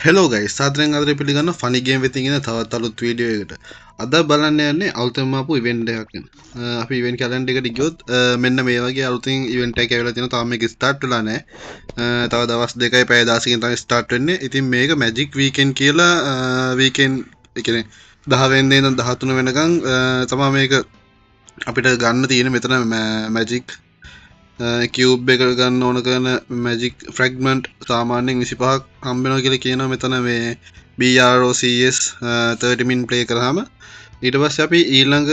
Hello guys, සාදරයෙන් ආදරේ පිළිගන්න ෆනි ගේම් වෙතින් එන තවත් අලුත් වීඩියෝ එකකට. අද බලන්න යන්නේ අලුතෙන්ම ආපු ඉවෙන්ට් එකක් ගැන. අපි ඉවෙන්ට් කැලෙන්ඩර් එකට ගියොත් මෙන්න මේ වගේ අලුතින් ඉවෙන්ට් එකක් ඇවිල්ලා තියෙනවා. තාම මේක ස්ටාර්ට් වෙලා නැහැ. තව දවස් 2යි පැය 16කින් තමයි ස්ටාර්ට් වෙන්නේ. ඉතින් මේක මැජික් වීකෙන්ඩ් කියලා වීකෙන්ඩ්, ඒ කියන්නේ 10 වෙනිදා ඉඳන් 13 වෙනකන් තමයි මේක අපිට ගන්න තියෙන. මෙතන මැජික් කියුබ් එක ගන්න ඕන කරන මැජික් ෆ්‍රැග්මන්ට් සාමාන්‍යයෙන් 25ක් හම්බ වෙනවා කියලා කියනවා මෙතන මේ BROCS 30 min play කරාම. ඊට පස්සේ අපි ඊළඟ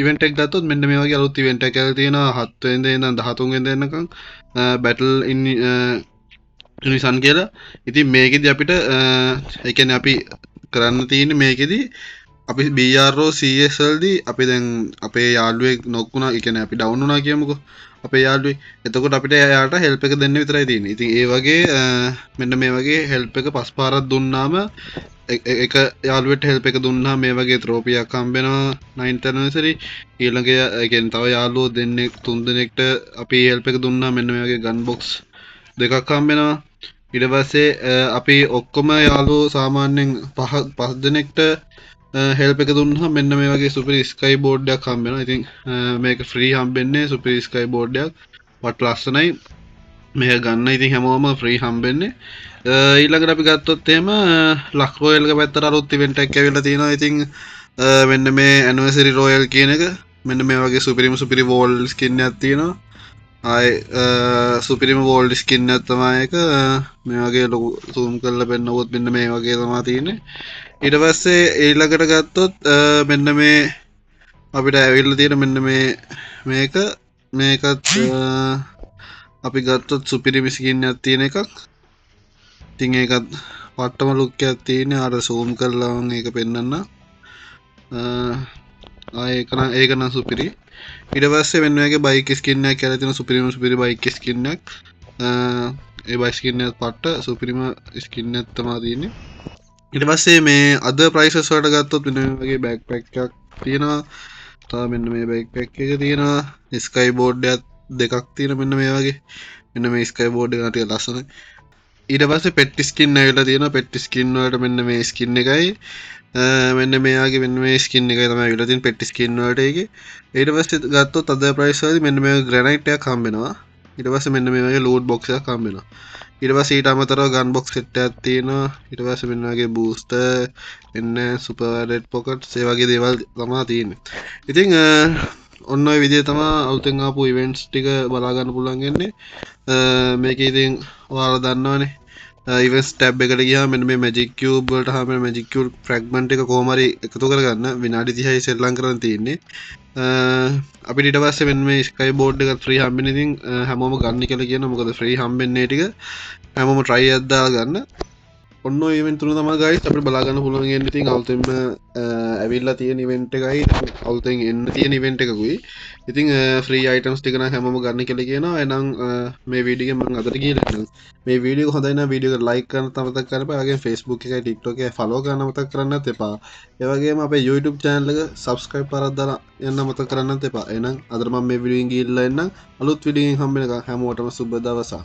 ඉවෙන්ට් එක ගත්තොත් මෙන්න මේ වගේ අලුත් ඉවෙන්ට් එකක් ඇවිල්ලා තියෙනවා 7 වෙනිදා ඉඳන් 13 වෙනිදා වෙනකන් බැටල් ඉන් යුනිසන් කියලා. ඉතින් මේකෙදි අපිට ඒ කියන්නේ අපි කරන්න තියෙන්නේ මේකෙදි අපි BROCS වලදී අපි දැන් අපේ යාළුවෙක් නොක් වුණා, ඒ කියන්නේ අපි ඩවුන් වුණා කියමුකෝ අපේ යාළුවෙක්. එතකොට අපිට එයාට හෙල්ප් එක දෙන්න විතරයි තියෙන්නේ. ඉතින් ඒ වගේ මෙන්න මේ වගේ හෙල්ප් එක පස් පාරක් දුන්නාම එක යාළුවෙක්ට හෙල්ප් එක දුන්නාම මේ වගේ ට්‍රොෆියක් හම්බ වෙනවා 9th anniversary. ඊළඟ ඒ කියන්නේ තව යාළුවෝ දෙන්නෙක් තුන් දෙනෙක්ට අපි හෙල්ප් එක දුන්නාම මෙන්න මේ වගේ ගන් බොක්ස් දෙකක් හම්බ වෙනවා. ඊට පස්සේ අපි ඔක්කොම යාළුවෝ සාමාන්‍යයෙන් පහ දෙනෙක්ට හෙල්ප් එක දුන්නාම මෙන්න මේ වගේ සුපිරි ස්කයි බෝඩ් එකක් හම්බ වෙනවා. ඉතින් මේක ෆ්‍රී හම්බෙන්නේ සුපිරි ස්කයි බෝඩ් එකක්. වට ලස්සනයි. මේක ගන්න ඉතින් හැමෝම ෆ්‍රී හම්බෙන්නේ. ඊළඟට අපි ගත්තොත් එහෙම ලක් රොයල් එක පැත්තට අලුත් ඉවෙන්ට් එකක් ඇවිල්ලා තියෙනවා. ඉතින් මෙන්න මේ ඇනිවර්සරි රොයල් කියන එක මෙන්න මේ වගේ සුපිරිම සුපිරි වෝල් ස්කින් එකක් තියෙනවා. ආයේ සුපිරිම වෝල් ස්කින් එකක් තමයි ඒක. මේ වගේ ලොකු සූම් කරලා පෙන්නවොත් මෙන්න මේ වගේ තමයි තියෙන්නේ. ඊට පස්සේ ඊළඟට ගත්තොත් මෙන්න මේ අපිට ඇවිල්ලා තියෙන මෙන්න මේ මේකත් අපි ගත්තොත් සුපිරිම ස්කින් එකක් තියෙන එකක්. ඉතින් ඒකත් පට්ටම ලුක් එකක් තියෙන්නේ. අර සූම් කරලා මම ඒක පෙන්නන්න. ආයේ ඒක නම් සුපිරි. ඊට පස්සේ මෙන්න මේකේ බයික් ස්කින් එකක් කියලා තියෙන සුපිරිම සුපිරි බයික් ස්කින් එකක්. ඒ බයික් ස්කින් එකත් පට්ට සුපිරිම ස්කින් එකක් තමයි තියෙන්නේ. ඊට පස්සේ මේ අද ප්‍රයිසස් වලට ගත්තොත් මෙන්න මේ වගේ බෑක් පැක් එකක් තියෙනවා. තව මෙන්න මේ බෑක් පැක් එක තියෙනවා. ස්කයි බෝඩ් එකක් දෙකක් තියෙන මෙන්න මේ වගේ. මෙන්න මේ ස්කයි බෝඩ් එක ටික ලස්සනයි. ඊට පස්සේ පෙට් ස්කින් ඇවිල්ලා තියෙනවා. පෙට් ස්කින් වලට මෙන්න මේ ස්කින් එකයි. මෙන්න මේ වගේ මෙන්න මේ ස්කින් එකයි තමයි ඇවිල්ලා තියෙන්නේ පෙට් ස්කින් වලට ඒකේ. ඊට පස්සේ ගත්තොත් අද ප්‍රයිස් වලදී මෙන්න මේ ග්‍රැනයිට් එකක් හම්බ වෙනවා. ඊට පස්සේ මෙන්න මේ වගේ ලූට් බොක්ස් එකක් හම්බ වෙනවා. ඊට පස්සේ ඊට අමතරව ගන් බොක්ස් සෙට් එකක් තියෙනවා. ඊට පස්සේ මෙන්න වගේ බූස්ටර්, එන්න සුපර් රෙඩ් පොකට්ස් ඒ වගේ දේවල් තමයි තියෙන්නේ. ඉතින් ඔන්න ඔය විදිය තමයි අලුතෙන් ආපු ඉවෙන්ට්ස් ටික බලා ගන්න පුළුවන් වෙන්නේ. මේකේ ඉතින් ඔයාලා දන්නවනේ. ඉවෙන්ට්ස් ටැබ් එකට ගියාම මෙන්න මේ මැජික් කියුබ් වලට හම්බ වෙන මැජික් කියුබ් ෆ්‍රැග්මන්ට් එක කොහොම හරි එකතු කරගන්න විනාඩි 30යි සෙල්ලම් කරන් තියෙන්නේ. අපිට ඊට පස්සේ මෙන්න මේ ස්කයි බෝඩ් එකත් ෆ්‍රී හම්බෙන. ඉතින් හැමෝම ගන්න කියලා කියනවා. මොකද ෆ්‍රී හම්බෙන්නේ ටික හැමෝම ට්‍රයි එකක් දාලා ගන්න. ඔන්න ඔය ඉවෙන්ට් තුන තමයි ගයිස් අපිට බලා ගන්න පුළුවන් වෙන්නේ. ඉතින් අලුතෙන්ම ඇවිල්ලා තියෙන ඉවෙන්ට් එකයි අලුතෙන් එන්න තියෙන ඉවෙන්ට් එකකුයි. ඉතින් ෆ්‍රී අයිටම්ස් ටික නම් හැමෝම ගන්න කියලා කියනවා. එහෙනම් මේ වීඩියෝ එක මම අදට ගිහලා එන්නම්. මේ වීඩියෝ එක හොඳයි නම් වීඩියෝ එකට ලයික් කරන්න අමතක කරන්න එපා. ඒ වගේම Facebook එකයි TikTok එකයි ෆලෝ කරන්න අමතක කරන්නත් එපා. ඒ වගේම අපේ YouTube channel එක subscribe කරලා දාලා යන්න අමතක කරන්නත් එපා. එහෙනම් අදට මම මේ වීඩියෝ එකෙන් ගිහිල්ලා එන්නම්. අලුත් වීඩියෝ එකකින් හම්බ වෙනකන් හැමෝටම සුබ දවසක්.